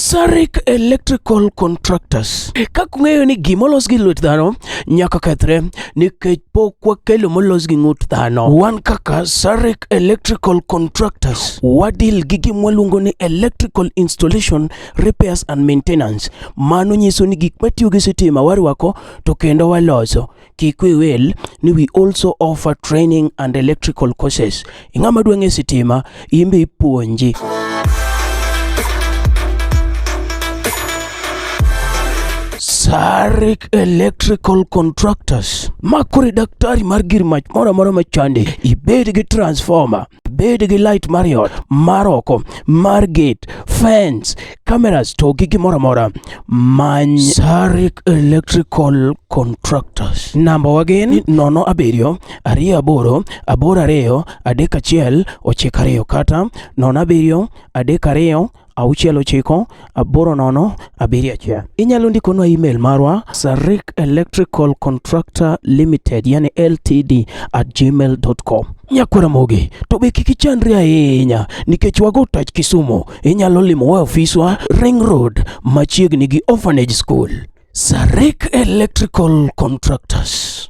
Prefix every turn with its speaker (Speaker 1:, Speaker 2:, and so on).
Speaker 1: Sarik Electrical Contractors. Kaka ung'eyo ni gima olos gi lwet dhano nyaka kethre nikech pok wakelo molos gi ng'ut dhano. Wan kaka Sarik Electrical Contractors wadeal gi gima waluongo ni electrical installation, repairs and maintenance. Mano nyiso ni gik matiyo gi sitima warwako to kendo waloso. Kik wi wil ni we also offer training and electrical courses. Ing'ama dwa ng'e sitima, in be ipuonji. Sarik Electrical Contractors. Ma koro daktari mar gir mach moro amora machandi, ibed gi transformer, ibed gi light mar ot, mar oko, mar gate, fence, cameras to gi gimoro amora. Many Sarik Electrical Contractors. Namba wa gin 07 28 82 31 92 kata 07 32 6 9 8 0 7 1. Inyalo ndikonwa email marwa Sarik Electrical Contractor Limited yani ltd at gmail.com. Nyakwar Ramogi, to be kik ichandri ahinya nikech wago tach Kisumu. Inyalo limowa e ofiswa Ring Road machiegni gi Orphanage School. Sarik Electrical Contractors.